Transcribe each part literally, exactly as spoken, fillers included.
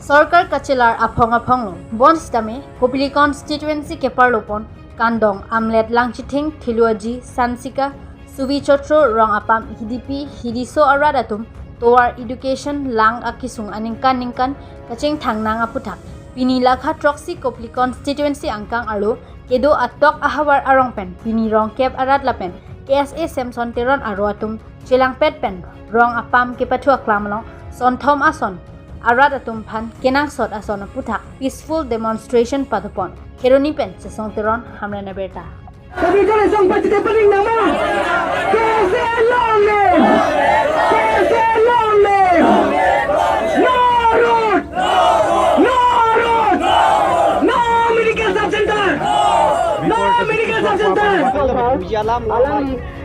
Sorkar kachelar aphong aphong lo. Bonsitame Kopili constituency keparlopon Kandong, Amlet, Langchithing, Thiluaji, Sansika, Suvi Chotro, Rong Apam, Hidipi, Hidiso arat atum tovar education lang akesung aningkan ningkan kachingthang nang aputhak pini lakha throksi Kopili constituency angkang arlo kedo atok ahavar arong pen pini Rongkep arat lapen K S A Samson Teron aro atum chelangpet pen Rong Apam kepathu aklam along sonthom ason arat atum aphan kenangsot ason aputhak peaceful demonstration padopon. Kheroni pen Chesong Teron, Hamren Abirta. Kami kali song pachite paling nama. K S A long live! K S A long live! No road! No road! No medical sub center! No medical sub center!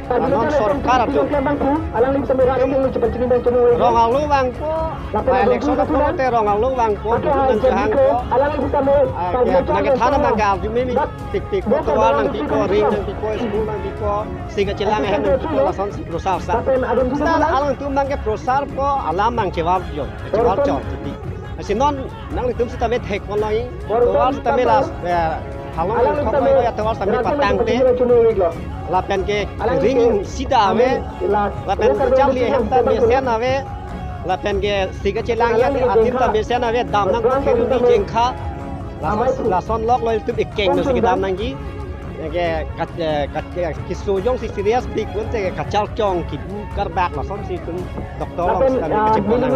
Alam sorkar atum. Rong arlo vangpo. Election atum te rong arlo vangpo. Nang kehang po. Nang kethan nang ke arju mimi. Tik tik po, tovar nangpipo, ring nangpipo, school nangpipo, sika chelang ahem nangpipo, lasonsi prosar sa. Sita alangtum nang ke prosar po, alam nang chevar jo, chevar chor tipi. Asi non nanglitum sitame thek pon noi, tovar sitame la, eh, halong thok noi ya tovar sitame patangte. Lapen ke ring sida ave, lapen charli ahem ta mesen ave, lapen ke sika chelang ya adim ta mesen ave, dam nang ko kheroni jengkha. Lason, lason lok lo ilitum ikeng nasi kedam nangji. Ke kat, eh, kat, eh, keso jongsi serious pik pun te kachal chong kibu karbak lasonsi tum doctor along sitame kachepon nang.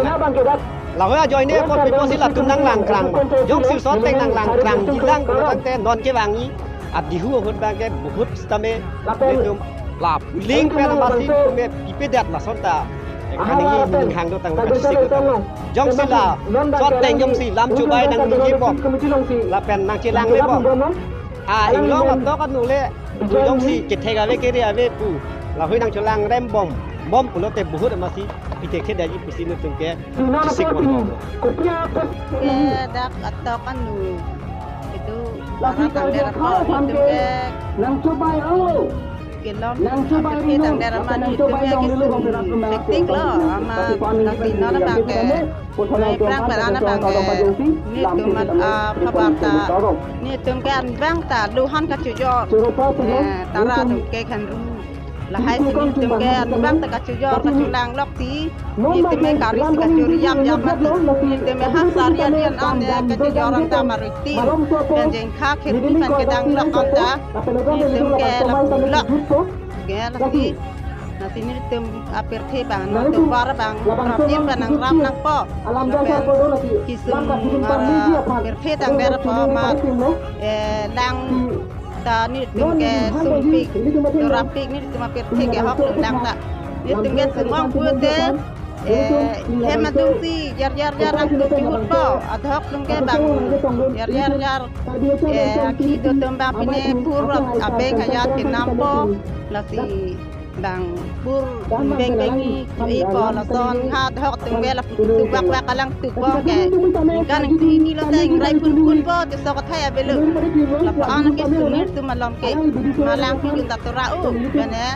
Lahoi ajoine apot pipo si latum nang langkrang ma. Jongsi sot teng nang langkrangji lang ko tangte non kevangji. Adihu ahut abang ke bahut sitame ilitum la puling pen amasi me pipedet lason ta. Eh, kaningje ning hang do tang kachesik do tang. Jongsi la sot teng jongsi lam chubai nangningje bom. Lapen nangchelangle bom. A inglong atok anu le jongsi kethek ave kere ave pu. Lahoi nangchelang rem bom. Bom pulote bahut amasi pithekthedetji pusi nelitum ke chesik bom bom. Ke dak atok anu. Itu orang tangder apa itu ke. Nang chubai o. Kelong, nang chubai apirthe tangder amat nelitum ke kesung hektik lo, amat nasi non abang ke. Nai prang pen an abang ke. Nelitum an, ah, phabar ta. Nelitum ke an abang ta, luhan kachojor. Eh, tara atum ke khanru. Lahai si nelitum ke an abang ta kachojor, kacholang lok ti. Nelitum ke kari si kachori yap yap mati. Nelitum ke ha sarian rian an, eh, kachojor an ta marui ti. Pen jengkha kheroni pen kedang lok an ta. Nelitum ke lapu lok. Ke lasi. Nasi nelitum apirthe abang, nang tovar abang, rapin abang nang ram nangpo. Lapen kesung, ah, apirthe tangder apo amat, eh, lang ta nelitum ke sumpik, dorapik nelitum apirthe ke hok lun lang ta. Nelitum ke sumong pute, eh, hem adungsi jar jar jar nangtum pihutpo, adhok atum ke abang jar jar jar, eh, akhi do atum abang pine pur rot abeng hayat kenampo, lasi abang pur beng beng ni ipo lason ha adhok atum ke lapu tuk bak bak alang tuk bong ke. Ningkan ningthini lote ingrai phun phun po, te sok athai avelo. Lapu-an kesung nelitum along ke. Malang pidun ta tora u. Bene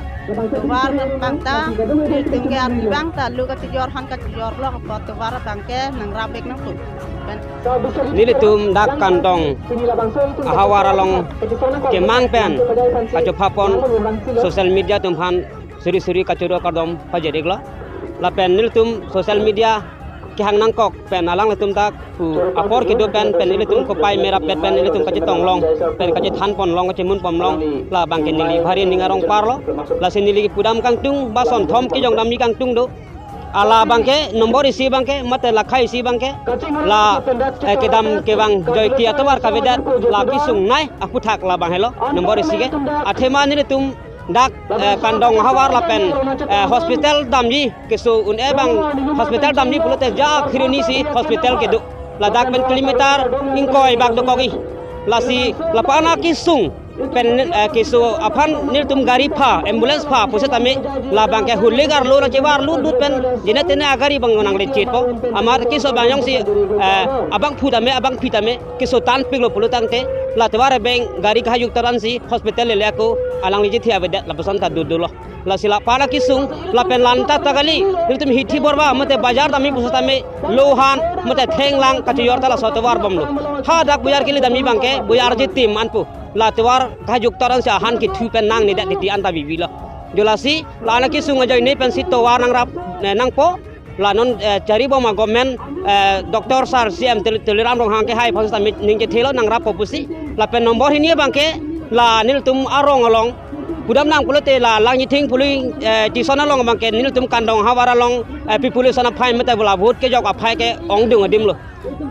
tovar abang ta. Nelitum ke arni abang ta. Lo kachojor han kachojor lok po tovar abang ke nang ram bek nangtum. Bene. Nelitum dak Kandong ahavar along kemang pen kachophapon social media atum aphan suri suri kachoro kardom pajir-iklo. Lapen nelitum social media kehang nangkok pen alanglitum dak pu apor kedo pen pen nelitum kopai merapet pen nelitum kachetong long pen kachethan pon long kachemun pon long labang ke neli bhari ning arong parlo. Lasi neli pudam kangtung ba sonthom kejong damji kangtung do. Ala abang ke nombor isi abang ke mate lakhai isi abang ke la, eh, kedam kevang joike atovar kavedet la kesung nai aputhak labang helo nombor isi ke. Athema nelitum dak, eh, Kandong ahavar lapen, eh, hospital damji keso un-e abang hospital damji pulote ja kheroni si hospital kedo. Ladak pen kilometer ingkoi bak dokok-i. Lasi lapu-an akesung pen, eh, keso aphan nelitum gari pha, ambulance pha pusitame labang ke hulik arlo la chevar lut lut pen jene tene agari abang nang lechet po. Amat keso abang jongsi, eh, abangphu tame, abangpi tame keso tanpiklo pulo tangte la tovar abeng gari kahajuk taran si hospital lele ako alangli chethe avedet lapuson ta dodolo. Lasi la pala kesung lapen lanta ta kali, nelitum hithi borba mate bajar damji pusitame lohan mate thenglang kachejor ta laso tovar bomlo. Hadak bajar kili damji abang ke bajar jitim anpu. La tovar kahajuk taran si ahan kethu pen nangnedet titi anta bibilo. Jo lasi la ana kesung ajoine pensi tovar nangrap, eh, nangpo. La non, eh, chari bom a government, eh, Doctor Sir C M Tul-, Tuliram Ronghang kehai aphan sitame ning kethelo nangrappo pusi. Lapen nombor hini abang ke la nelitum arong along pudam nang pulote la Langchithing Polling, eh, Station along abang ke nelitum Kandong havar along, eh, population aphai mate bula vote kejok aphai ke ongdung adimlo.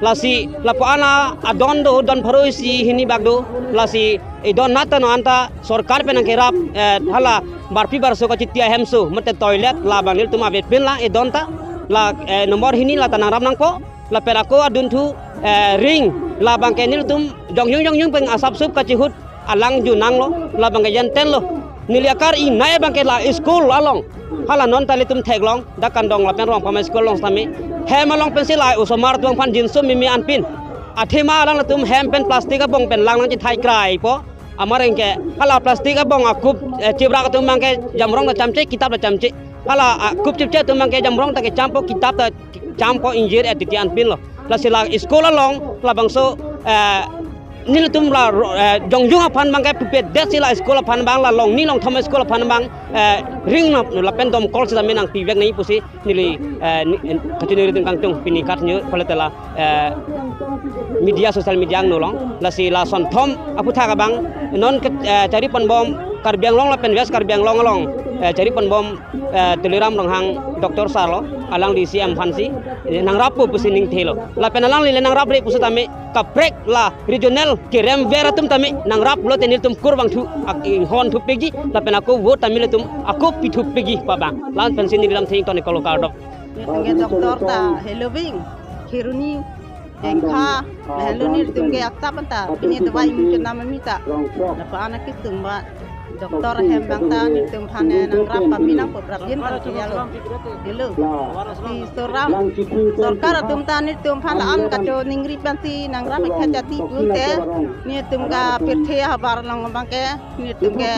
Lasi lapu ana adon do, don pharo isi hini bak do. Lasi edon nat ta non anta sorkar pen nangkerap, eh, hala barpi barso kachiti ahemso mate toilet labang nelitum avet pinlang edon ta. La, eh, nombor hini la ta nangrap nangpo. Lapen ako adunthu, eh, ring labang ke nelitum jongjung jongjung pen asap sup kachihut alang junanglo, labang ke jenten lo. Neli akar inai abang ke la school along. Hala non ta nelitum theklong, dak Kandong lapen Rongpam school along sitame. Hem along pensi la osomar atum aphan jinso mimi anpin. Athema alanglitum hem pen plastic abong pen lang nangchethai kraipo. Amat anke hala plastic abong akup, eh, chibrak atum abang ke jamrong ta chamche, kitap ta chamche. Hala akup chipche atum abang ke jamrong ta kechampo, kitap ta champo ingjir-et titi anpinlo. Lasi la school along labangso, eh, nelitum la ro-, eh, jongjung aphan abang ke pupedet si la school aphan abang la Longni Longthom school aphan abang, eh, ring na lapen domkol sitame nangpivek nangji pusi neli, eh, ni, eh, kachiningri atum kangtung pini kat nyu koletela, eh, media, social media angno along. Lasi la sonthom aputhak abang non ke, eh, chari ponbom Karbi Anglong lapen West Karbi Anglong along, eh, chari ponbom, eh, Tuliram Ronghang Doctor Sir lo, alangli C M aphansi, eh, nangrappo pusi ning thelo. Lapen alangli le nangrapre pusitame kaprek la regional kerem ver atum tame nangrap pulote nelitum kurvangthu, ak-, inghon thupikji, lapen ako vote tame nelitum ako pithu pikji pa abang. La-an pensi neli lamthe ington ikolo kardom. Nelitum ke doctor ta heloving, Kheroni, Jengkha, lahenlo nelitum ke aksap anta, pini dawai imu chenam amita. Lapu ana kesung ba doctor ahem abang ta nelitum aphan, eh, nangrap pami nangpo prapjin phan kejalo. Dilo. Di soram. Sorkar atum ta nelitum aphan la-an kachiningri pensi nangrap ikha jadi pute. Nelitum ke pirthe havar along abang ke, nelitum ke,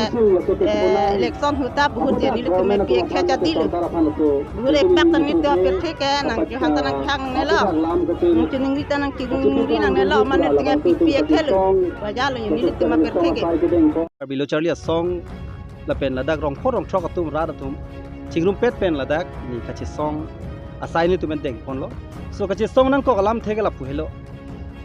eh, election ahut ta bahut je nelitum ke pi ikha jadilo. Bahut epak ta nelitum apirthe ke nangkehang ta nangkehang nangnelo. Nangchiningri ta nangchiningri nangnelo. Mane nelitum ke pi pi ikhalo. Bajalo nelitum apirthe ke. Karbi Lo Charli Asong lapen ladak rongpho rongthrok atum rat atum chingrumpet pen ladak ni kachesong asai nelitum pen dengponlo. So kachesong nangkok alamthe ke lapu helo.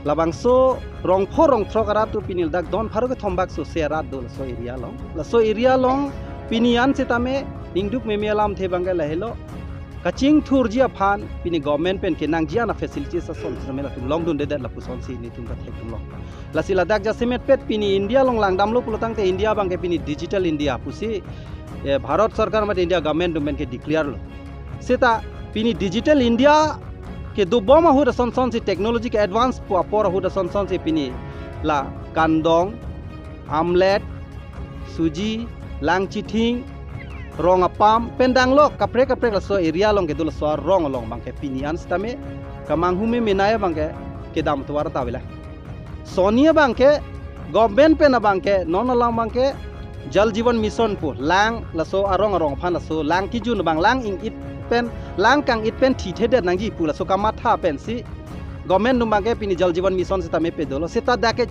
Labangso rongpho rongthrok arat atum pini ladak don pharo kethom bak so se arat do laso area along. Laso area along pini an sitame ningduk meme alamthe abang ke lahelo. Kachingthurji aphan pini government pen kenangji ana facilities ason sitame latum longdundedet lapusonsi nelitum ta thekdunlo. Lasi ladak jasemet pet pini India along langdamlo pulo tangte India abang ke pini Digital India pusi, eh, Bharat Sorkar mate India government atum pen ke declare lo. Seta pini Digital India kedobom ahut ason sonsi technology ke advance pu apor ahut ason sonsi pini la Kandong, Amlet, Suji, Langchithing, Rongapam, pen danglo kaprek kaprek laso area along kedo laso arong along abang ke pini an sitame kemanghu meme nai abang ke kedam tovar ta avelo. Soni abang ke government pen abang ke non alam abang ke Jal Jeevan Mission pu lang laso arong arong aphan laso lang kejun abang lang ing-it pen lang kang-it pen thithedet nangji pu laso kamatha pensi government atum abang ke pini Jal Jeevan Mission sitame pedolo. Seta dak ke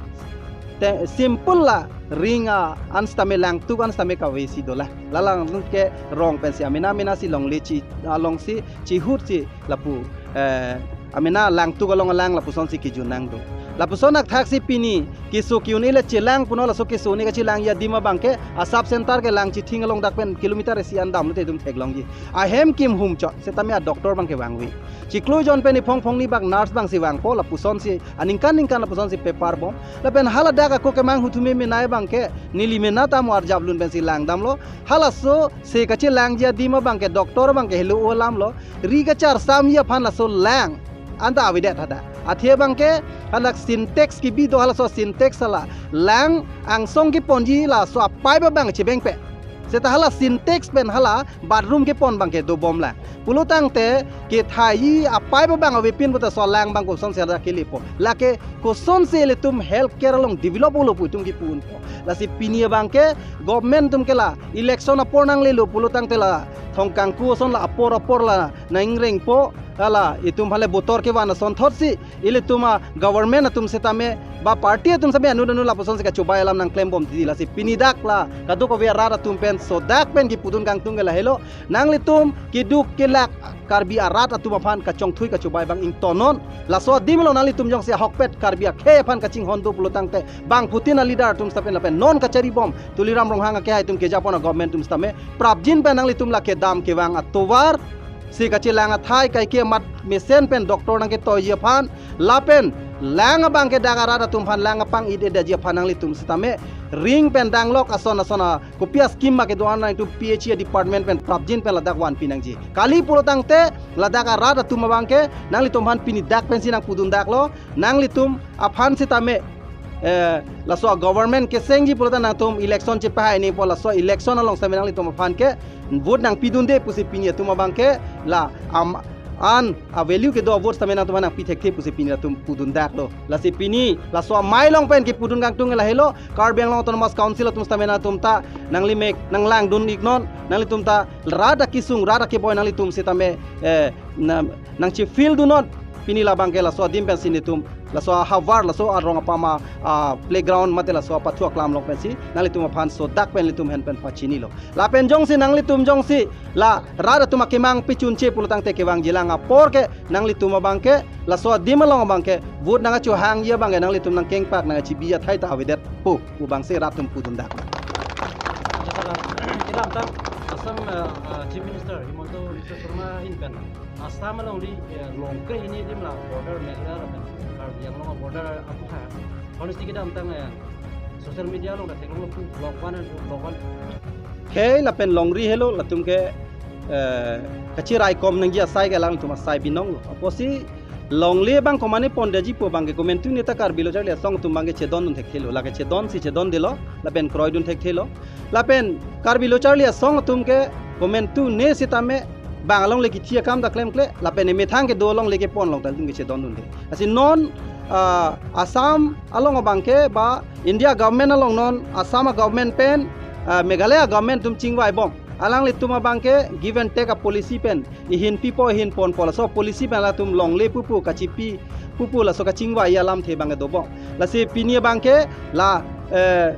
te simple la ring a-an sitame langtuk an sitame kave si dola. La langtuk ke rong pensi amena amena si longle chi alongsi chihut si lapu, eh, amena langtuk along alang lapusonsi kejun nangdo. Lapuson athak si pini keso ke-un-e le chelang puno laso keso un-e kachelangji adim abang ke a sub center ke Langchithing along dak pen kilometer isi an damlote itum theklongji. Ahem kim hum chot sitame a doctor abang ke vangve. Chiklo jon pen iphong phongni bak nurse abangsi vangpo lapusonsi aningkan ningkan lapusonsi paper bom. Lapen haladak ako kemanghu thu meme nai abang ke neli mena tamo arjap lun pensi langdamlo. Halaso se kachelangji adim abang ke doctor abang ke helo alamlo. Ri kacharsamji aphan laso lang anta avedet hadak. Athe abangke hala Sintex kebi do, halaso Sintex hala lang angsong keponji laso a-pipe abang chebengpe. Seta hala Sintex pen hala bathroom kepon abangke dobomlang. Pulo tangte kethaiji a-pipe abang avepin puta laso lang abang kosonsi hadak kelepo. Lake kosonsi ilitum healthcare along develop olo pu itum kipu unpo. Lasi pini abangke government atum ke la election apor nanglelo pulo tangte la thong kangku ason la apor apor la nangrengpo, hala itum hale botor kevan asonthotsi ilitum a-government atum setame ba party atum setame anu anu lapusonsi kachobai alam nangklembom titi. Lasi pini dak la kadokave arat atum pen sodak pen kipudun kangtung ke lahelo, nanglitum keduk kelak Karbi arat atum aphan kachongthui kachobai abang ingtonnon. Laso adim along nanglitum jongsi ahokpet Karbi akhei aphan kachinghon do pulo tangte bangphutin a-leader atum setame lapen non kacharibom Tuliram Ronghang akehai atum kejapon a-government atum setame prapjin pen nanglitum la kedam kevang atovar si kachelang athai kaike amat mesen pen doctor nangketoiji aphan lapen lang abangke dak arat atum aphan lang apang-it-etji aphan nanglitum setame ring pen danglok ason ason a kopi a-scheme ma kedo-an nangtum P H E department pen prapjin pen ladak vanpi nangji. Kali pulo tangte ladak arat atum abangke nanglitum aphan pini dak pensi nangpudun daklo, nanglitum aphan setame eh, laso a-government kesengji pulo tangte nangtum election chepahai nangpo, laso election along setame nanglitum aphan ke vote nangpidunde pusi pini atum abangke la am an a-value kedo a-vote setame nangtum aphan nangpi thekthe pusi pini atum pudun daklo. Lasi pini laso amei along pen kipudun kangtung lahelo, Karbi Anglong Autonomous Council atum setame nangtum ta nanglimek nanglangdun iknon, nanglitum ta rat akesung rat akeboi nanglitum setame eh, na, nangchifil dunnon. Pini labangke laso adim pensi netum laso ahavar laso arong apama a-playground mate laso apathu aklam along pensi nanglitum aphan sodak pen ilitum ahin pen pachinilo. Lapen jongsi nanglitum jongsi la rat atum akemang pichunche pulo tangte kevangjilang apor ke nanglitum abangke laso adim along abangke vote nangkachohangji abangke nanglitum nangkengpak nangkachibi athai ta avedetpo pu abangsi rat atum pudun dak. Kedamtang Assam eh, eh, Chief Minister Himanta Biswa Sarma ahin pen Assam alongri eh, Longkre hini adim la border Meghalaya lapen Karbi Anglong border aphuthak. Honestly kedamtang eh, social media along ta theklonglo pu block one and block one. Khei lapen longri helo latum ke eh, kachiraikom nangji asai ke alangtum asai binonglo. Apotsi longle abang komatne pondetji pu abangke komantu neta Karbi Lo Charli Asong atum abangke chedondun thekthelo. Lake chedonsi chedondelo lapen kroidun thekthelo. Lapen Karbi Lo Charli Asong atum ke komantu ne setame bang alongle kithi akam ta klemkle lapen emethang kedo alongle kepon along ta ilitum ke chedondunde. Lasi non ah, Assam along abangke ba India government along non Assam a-government pen ah, Meghalaya government atum chingvaibom. Alanglitum abangke give and take a-policy pen ihin pipo ihin ponpo laso policy pen latum longle pupu kachipi pupu laso kachingvai alamthe abangke dobom. Lasi pini abangke la eh,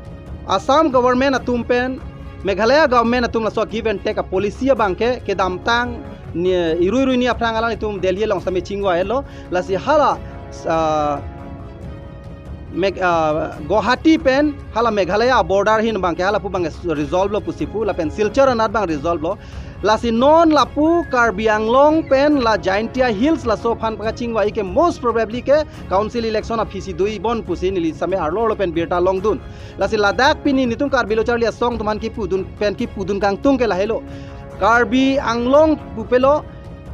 Assam government atum pen Meghalaya government atum laso give and take a-policy abangke kedamtang ni irui irui ni aphrang alanglitum Delhi along setame chingvailo. Lasi hala ah, Meg, ah, Guwahati pen hala Meghalaya border ahin abangke halapu abangke resolve lo pusi pu lapen Silchar anat abang resolve lo. Lasi non lapu Karbi Anglong pen la Jaintia Hills laso aphan pakachingvai ke most probably ke council election aphisi doibom pusi neli setame arlo arlo pen birta longdun. Lasi ladak pini netum Karbi Lo Charli Asong atum aphan kipudun pen kipudun kangtung ke lahelo. Karbi Anglong pupelo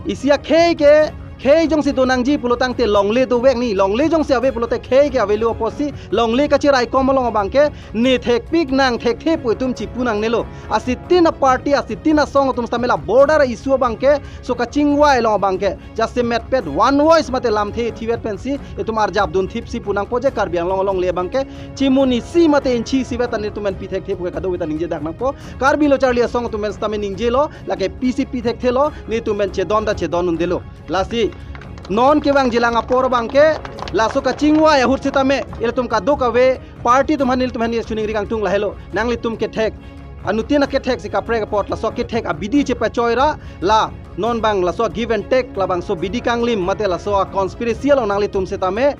isi akhei ke khei jongsi donangji pulo tangte longle dovek ni, longle jongsi ave pulote khei ke avelo apotsi longle kachiraikom along abangke ne thekpik nang thekthe pu itum chipu nangnelo. Asitin a-party asitin asong atum setame la border issue abangke so kachingvai along abangke jasemetpet one voice mate lamthe thivet pensi itum arjapdun thipsi pu nangpo je Karbi Anglong alongle abangke chimun isi mate inchi isivet ta netum pen pi thekthe pu ke kadokave ta ningje dak nangpo. Karbi Lo Charli Asong atum pen setame ningjelo, lake pisi pi thekthelo, netum pen chedon ta chedondundelo. Lasi non kevangjilang apor abangke laso kachingvai ahut setame ilitum kadokave party atum aphan ilitum aphan chiningri kangtung lahelo. Nanglitum kethek anuttin akethek si kaprek apot laso kethek abidi chepachoi ra la non abang laso give and take labangso bidi kanglim mate laso a-conspiracy along nanglitum setame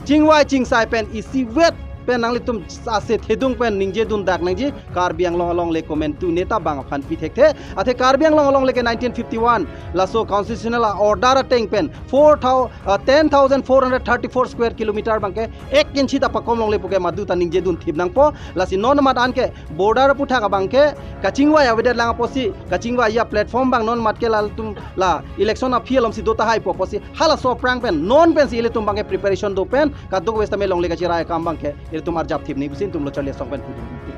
chingvai chingsai pen isivet pen nanglitum ase thedung pen ningje dun dak nangji, Karbi Anglong alongle komantu neta bang aphan pi thekthe. Athe Karbi Anglong alongle ke nineteen fifty-one laso constitutional order ateng pen four thousand, uh, ten thousand four hundred thirty-four square kilometer abang ke ek inchi ta pakom longle pu ke madu ta ningje dun thip nangpo. Lasi non mat an ke border aputhak abang ke kachingvai avedet lang apotsi, kachingvai a platform abang non mat ke latum la election aphi alomsi do tahai pu apotsi, halaso aphrang pen non pensi ilitum abang ke preparation do pen kadokave setame longle kachirai akam abang ke ilitum arjap thip nangji pusi netum lo charli asong pen pudun.